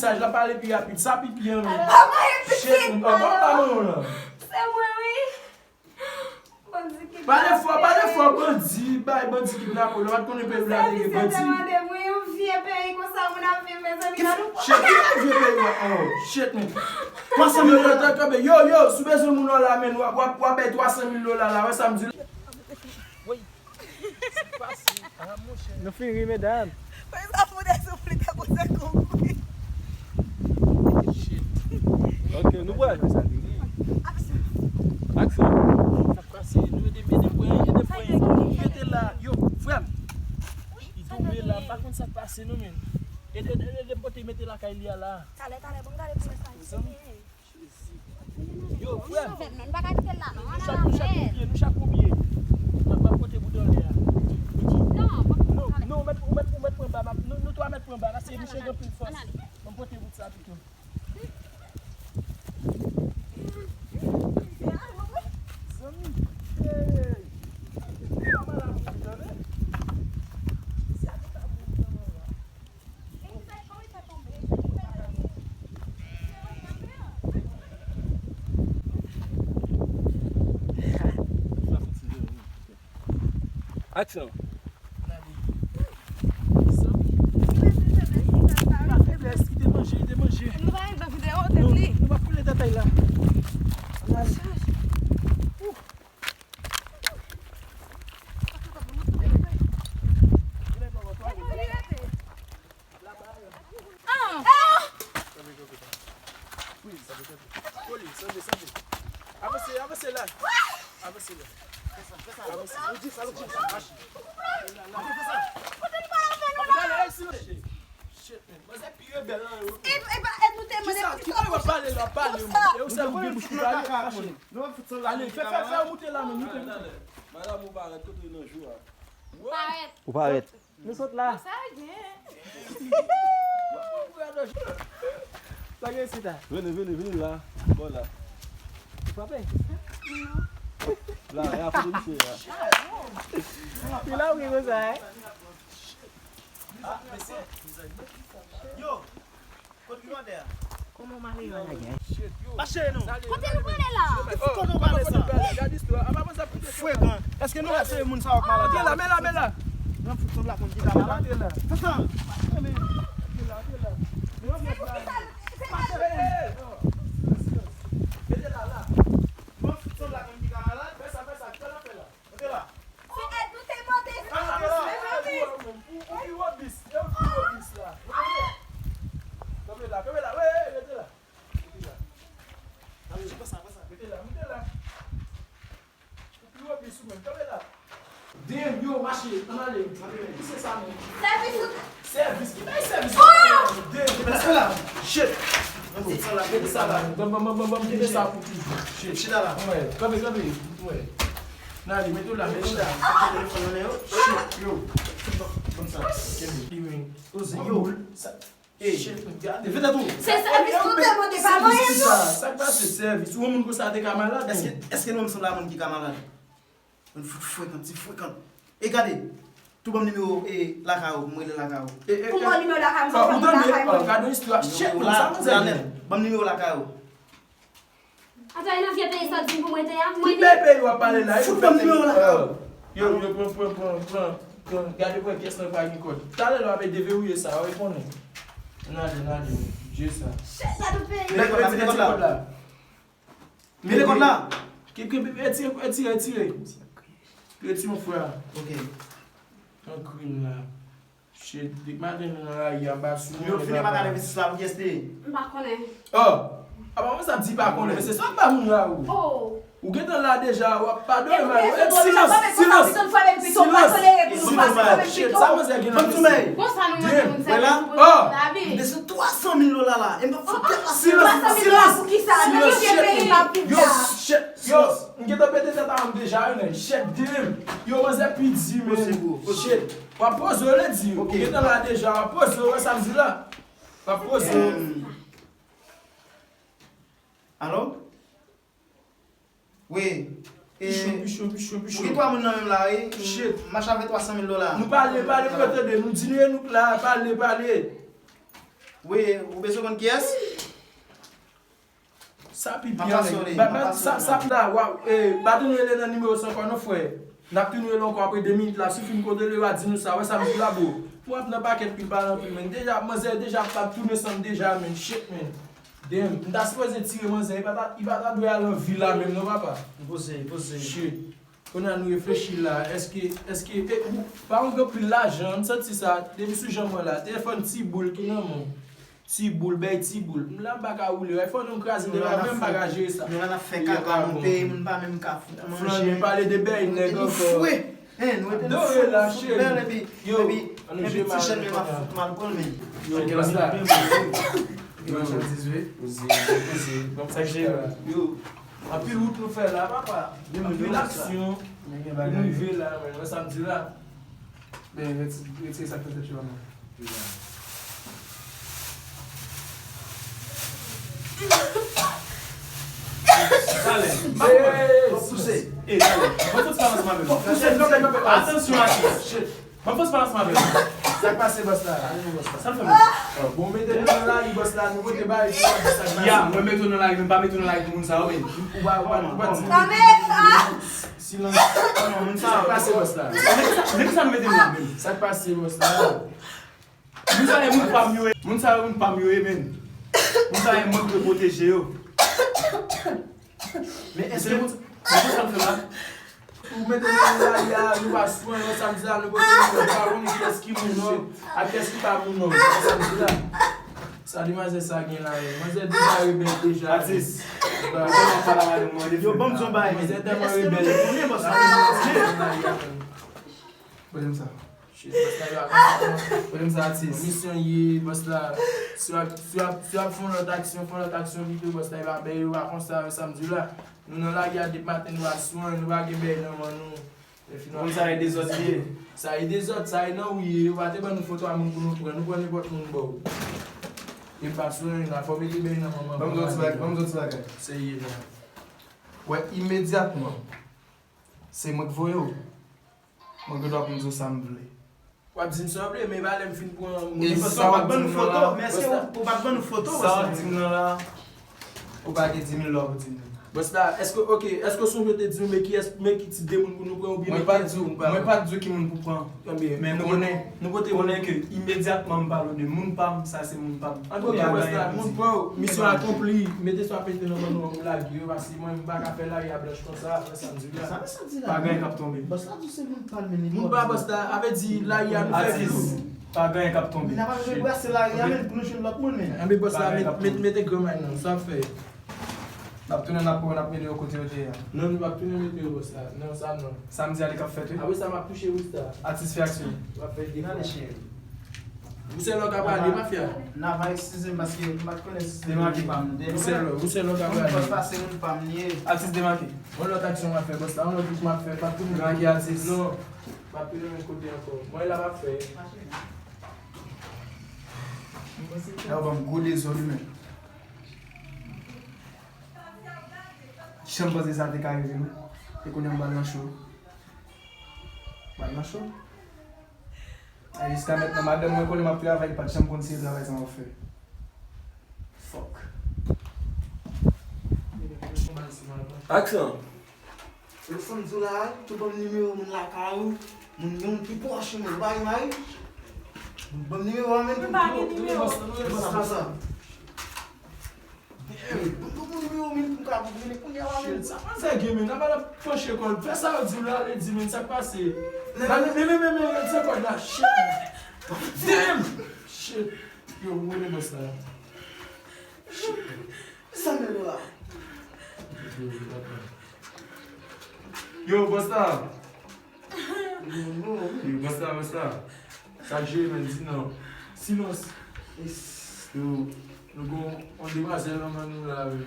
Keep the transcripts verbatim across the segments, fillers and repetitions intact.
Mesaj la pale pi rapid, sa pi pye menm. Shit, m pa pa manman w lan. Se mwen wi. Bandi kidnape. Pale fò, pale fò, bandi, bay bandi kidnape w, lè w pa t konnen peyi w la te gen bandi. Sèvis yo te mande m wi, yon vye peyi konsa moun ap viv, mezanmi, gade yon. Shit, ki vye peyi w ap, oh, shit, men. Twa san mil dola, kanpe, yo, yo, si w bezwen moun an la, men, w ap, w ap, w ap bay twa san mil dola la, wè sa m di la. Wi. Sa k pase? Ah, monchè. Nou fin ri, medam. Fè sa pou de souflite pou se konkou. Shit. Ok, nou pral. Aksyon. Aksyon. Sa k pase? Nou ede m, ede m pran, ede m pran. Mete la. Yo, frè m. Li tonbe la. M pa konn sa k pase, non, men. Ede, ede, ede m pote mete lakay li a la. Talè, talè, bon, gade pou mesaj. Yo, frè m. Nou pa ka kite l la, non. Nou chak, nou chak pou pye, nou chak pou pye. M ap, m ap pote bout anlè a. Non, non, ou mèt, ou mèt, ou mèt pran ba, m ap, nou, nou twa mèt pran ba, paske misye gen pil fòs. Ann pote bout sa pito. Zanmi, hey! Kòman la pou tande? Misye a tout ap mouri nan mwen la. Aksyon. Pa feblès, kite manje, kite manje. Nou pa ret nan videyo, tèt li. Nou pa koule tatay la. Ah! Freeze. Kole, sanble, sanble. Avanse, avanse la. Avanse la. Avanse. Ou di sa, ou di sa, mache. Fè sa. Fè sa. Fè sa. Shit, man. Manzè pi rebèl nan yo. E, e, e nou te mande pou sa. Ki sa w ap pale la, pale, man. E ou sèl ou gen bouch pou pale. Ale, fè, fè, fè moute la, man, moute, moute. Madanm ou parèt kote nan jou a. Parèt. Ou parèt. Nou sot la. Sa gen. Sa gen isit la. Vini, vini, vini la. Bon la. Ou frape? Non. La, e a foto misye a. Li la wi konsa, hein? Ah, mesye. Yo. Kot ki kote a? Kòman w male yo? Mache non. Kote nou prale la? Kote w prale sa? Frekan. Èske nou wè se moun sa yo k malad la? Men la, men la, men la. Nan fout sanble ak moun ki ta malad. Fè sa. Mete la la. Nan fout sanble ak moun ki ta malad. Fè sa, fè sa. Kite l ap fè la. Mete la. Se èd nou te mande sa, mezanmi. Ou, ou pi wo bis, e ou pi wo bis la. Kanpe la, kanpe la, wi, wi, rete la. Rete la. Mete la, mete la. Ou pi wo bis ou menm, kanpe la. Damn, yo, mache, ann ale. Ki se sa menm? Sèvis ou Sèvis, ki bay sèvis? Oh! Damn, mete sa la. Shit. Mete sa la, mete sa la. Ban, ban, ban, ban, ban, mete sa pou toujou. Shit. Chita la. Wè, kanpe, kanpe. Wè. N ale, mete w la, mete w la. Shit, yo. Konsa. Kenbe. Yo. Sa. Ey. Shit, gade. Vite tou. Se sèvis nou te mande, pa manyen nou. Sa k pase sèvis? Ou yon moun konsa te ka malad? Èske, èske nou menm sanble a moun ki ka malad? Moun fout frekan, ti frekan. E gade, tou ban m nimewo e lakay ou, pou m rele lakay ou. Pou m ban w nimewo lakay mwen, ou tande? Gade yon istwa. Shit, moun sa manzè gen. Ban m nimewo lakay ou. Atò, e nan vye peyi sa w di m pou mwen te a? Ki bèl peyi w ap pale la? Fout ban m nimewo lakay ou. Yo, yo, pran, pran, pran, pran, pran. Gade pou wè pyès lan pa gen kòd. Talè lè w ap deverouye sa, w ap konnen. N ale, n ale. Je sa. Shit, sa tout peyi. Mete kòd la, mete kòd la. Mete kòd la. Ke, ke, etire, etire, etire. Etire, mon frè. Ok. Yon krim la. Shit, depi maten nou nan lari a, m pa sou mwen. Yo fini pa gade vizit la pou kiyès li ye? M pa konnen. Oh! Apa mwen sa di pa konnen, men se sa w ba moun la ou. Oh! Ou gentan la deja, w ap padone mal. Silans, silans, silans, silans. Shit, sa manzè gen nan mesye. Konsa nou mande moun sa pou lavi. M te sou twa san mil dola la. E m p ap fout tèt la. Silans, silans, silans. Yo, shit, yo, m gentan pete tèt a m deja, wi, men. Shit, damn. Yo, manzè pi di, men. Shit. W ap poze w, lè di. Ou gentan la deja, w ap poze w, wè sa m di la. W ap poze w. Alo? Wi. Pichon, pichon, pichon, pichon. Ou gen twa moun nan menm la, wi. Shit. M mache avèk twa san mil dola. Nou pale, pale pou yo tande. Nou di nou e nou k la, pale, pale. Wi, ou bezwen konn kiyès? Sa pi byen, men. Ba, ba, sa, sa, la, waw, eh, ba tounen rele nan nimewo sa ankò, non, frè. N ap tounen rele ankò apre de minit la. Si w fin kote l, yo va di nou sa. Wè sa m di la, bro. Pou ap nan pakèt pi, pa nan pi, men. Deja, manzè, deja, ap tounen san m deja, men. Shit, men. Damn. M ta sipoze tire manzè. Li pa ta, li pa ta dwe al nan vi la, menm, non, papa. Poze, poze. Shit. Kounye a nou reflechi la, èske, èske, e, ou, pa yon gwo pil lajan, m santi sa, depi sou jan mwen la, telefòn ti boul ki nan men w, ti boul, bèy ti boul, m la m pa ka woule, wè, fò nou kraze devan mwen, m pa ka jere sa. Nou la n ap fè kaka nan peyi, moun pa menm ka fout manje. Flanbe, pale de bèy nèg ankò. Fwe! Hein, nou ete nan fout bèl epi, epi, epi ti jèn menm ap fout mal pou l menm. Yo, basta. Yo, machandiz, wi. Poze, poze. Sa k jere. Yo. Anpil wout nou fè la, papa. Anpil aksyon. Nou rive la, men, wè sa m di la. Men, reti-, retire sa k nan tèt yo a, man. Talè. Hey, hey, hey, pouse. Ey, talè. Ban fòs pa ansanm avè m. Atansyon, atis. Ban fòs pa ansanm avè m. Sa k pase, bòs la? Sa l fè, man? Bon, mete nou nan lari, bòs la, nou pote bagay pou w di sa k pase. Ya, mwen mete w nan lari, men m pa mete w nan lari pou moun sa yo, men. Ou pa, ou pa, ou pa di. Silans. Sa k pase, bòs la? Men ki sa nou mete m la, men? Sa k pase, bòs la? Moun sa yo moun pa m yo ye. Moun sa yo moun pa m yo ye, men. Moun sa yo mwen ki dwe pwoteje yo. Men èske moun, men sa l fè la? Ou mete nou nan lari a, nou pa swen, wè sa m di la, nou pote moun, nou pa konnen kiyès ki moun non, ak kiyès ki pa moun non, wè sa m di la. Sa demwazèl sa gen la, men. Manzè deja rebèl deja. Atis. Ou pa pale avè m, mwen. Yo, ban m di yon bagay, men. Manzè tèlman rebèl. Èske nou te konnen, bòs la? Poze m sa. Shit, bòs la, yo a konsa. Poze m sa, atis. Misyon ye, bòs la. Si w ap, si w ap, si w ap fè yon lòt aksyon, fè yon lòt aksyon pito, bòs la, yo a bèy, yo a konsa, wè sa m di la. Nou nan lari a depi maten, nou pa swen, nou pa gen bèy nan men nou. Konn sa e dezòd li ye. Sa e dezòd, sa e nan wi ye. Yo pa te ban nou foto a moun pou nou pran. Nou pran nenpòt moun ba w. E pa sou yon la, fò mete bèy nan manman. Ban m di w ti bagay, ban m di w ti bagay. Serye la. Wè, imedyatman, se mwen k voye w. Mwen gen dwa pou m di w sa m vle. W ap di m sa w vle, men pa lè m fin pran moun. E sa w ap di m nan la, men èske ou, ou pa t ban nou foto, sa w ap di m nan la, ou pa gen di mil dòla pou di m li. Bòs la, èske, oke, èske w sonje w te di nou, men kiyès, men ki tip de moun pou nou pran, oubyen men kiyès pou nou pa pran? Mwen pa t di w ki moun pou pran. Men konnen, konnen ke imedyatman m pale w de moun pa m, sa se moun pa m. Anben, oke, bòs la, moun pa w, misyon akonpli, mete sa w ap mete nan men nou an, ou lage yo, paske mwen, m pa ka fè lari a blanch konsa, wè sa m di w la. Sa, sa di la. Pa gen anyen k ap tonbe. Bòs la di se moun pa l, men li moun pa bòs la, a vle di lari a nou fè flou. Atis, pa gen anyen k ap tonbe. N ap al rebrase lari a, men pou nou jwenn lòt moun, men. Anben bòs la, met, met, mete granmay nan, sa ap fè. N ap tounen, n ap, n ap mete yo kote yo te ye a. Non, nou p ap tounen mete yo bòs la. Non, sa non. Samdi a li k ap fèt, wi. Apre sa, m ap touche wi sa. Atis fè aksyon. M ap fè de fwa. Ou sèl ou ka pale, mafya. N ap eskize m paske m pa t konnen si se moun pa m. Ou sèl ou, ou sèl ou ka pale. Bòs pa se moun pa m li ye. Atis demake. Yon lòt aksyon m ap fè, bòs la. Yon lòt bout m ap fè. Pa tounen. Demake atis. Non. M ap tounen menm kote ankò. Mwen la m ap fè. Nèg ban m gwo dezòd wi menm. Janm panse sa te ka rive non. E kounye a m ba l nan cho. Ba l nan cho. E jiska mentnan madanm mwen konnen m ap travay, li pa t janm konn si se travay sa m ap fè. Fuck. Aksyon. Yo, sa m di w la, tou ban m nimewo moun lakay ou, moun, yon moun ki pwòch ou, men, ou pa gen mari? Ban m nimewo a, men, pou m pran. Mwen pa gen nimewo. Sa, sa. Ban m nimewo, men, pou m ka rele kounye a la, men. Shit, sa manzè gen, men, nan pa la panche kò l. Fè sa yo di w la, ale di, men, sa k pase? Men, men, men, men, men, retire kòd la, shit. Damn! Shit. Yo, m rele bòs la. Shit. Sa m rele la. Yo, bòs la. Yo, bòs la, bòs la. Sa k jere, men, di non. Silans. Yo, nou gon yon demwazèl nan men nou la, men.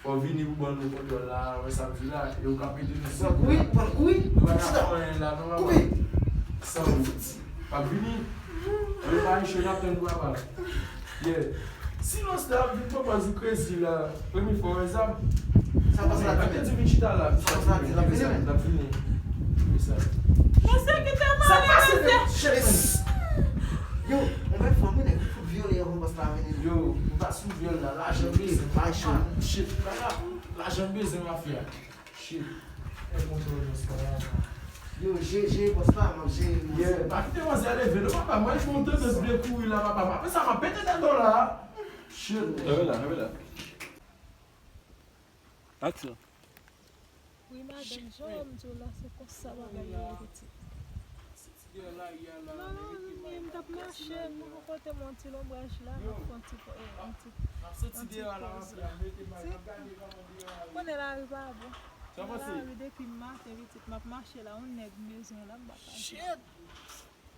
Fò w vini pou ban nou kontwòl la, wè sa m di la. E ou k ap mete nou sou kou. Wi, wi. Nou pa ka fè anyen la, non, papa. San ou. W ap vini. Ann pa iche, n ap tann ou, papa. Yeah. Silans la ap vin papa di crazy la. Premye fwa w wè sa. Sa pase la, vini. Di vin chita la. Sa pase la, di l ap vini, men. L ap vini. Vini sa. Mesye, kite m ale, mesye. Shit, man. Yo, yon bèl fanm wi, nèg ki fout vyole anvan bòs la vini. Yo, m pa sou vyòl la, lajan m bezwen. Bay cho. Shit, lajan m bezwen mafya. Shit. Fè kontwòl bòs la la. Yo, jere, jere bòs la, m ap jere. Yeah, pa kite manzè leve non papa, mwen bon tandans vle kouri la papa, m ap sa m ap pete tèt dò la. Shit. Leve la, leve la. Aksyon. Wi madanm, jan w di w la se konsa bagay yo ye pitit. Non, non, m t ap mache, m pou kote m yon ti lonbraj la, m ap fè yon ti po- eh, yon ti yon ti poze. Konnen lari pa bon. Nan lari depi maten pitit, m ap mache la, yon nèg m bezwen la, m pa ka jwenn. Shit!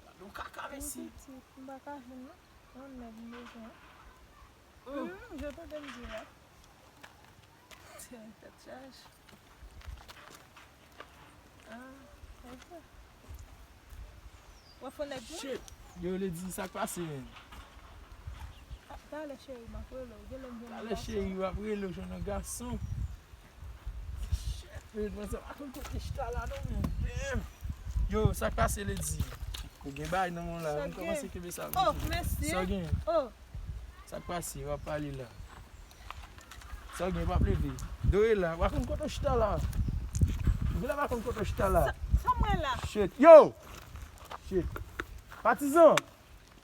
Gade yon kaka mesye. Pitit, m pa ka jwenn non. Yon nèg m bezwen. Mm, je tande m di la. Tèt chaje. Ah, ok. W ap fè nèg mwen? Shit! Yo, Lady, sa k pase, menn? Ah, talè cheri, m ap rele w. Gen lè m jwenn yon gason. Talè cheri, w ap rele w jwenn yon gason. Shit, menn, mwen sa pa konn kote chita la non, menn. Damn! Yo, sa k pase, Lady? Ou gen bagay nan men w la, m kòmanse kenbe sa. Oh, mèsi. Sa w gen? Oh. Sa k pase, w ap pale la. Sa w gen, w ap leve. Dore la, w pa konn kote w chita la. Vila pa konn kote w chita la. Sa, sa mwen la. Shit. Yo! Shit. Patizan!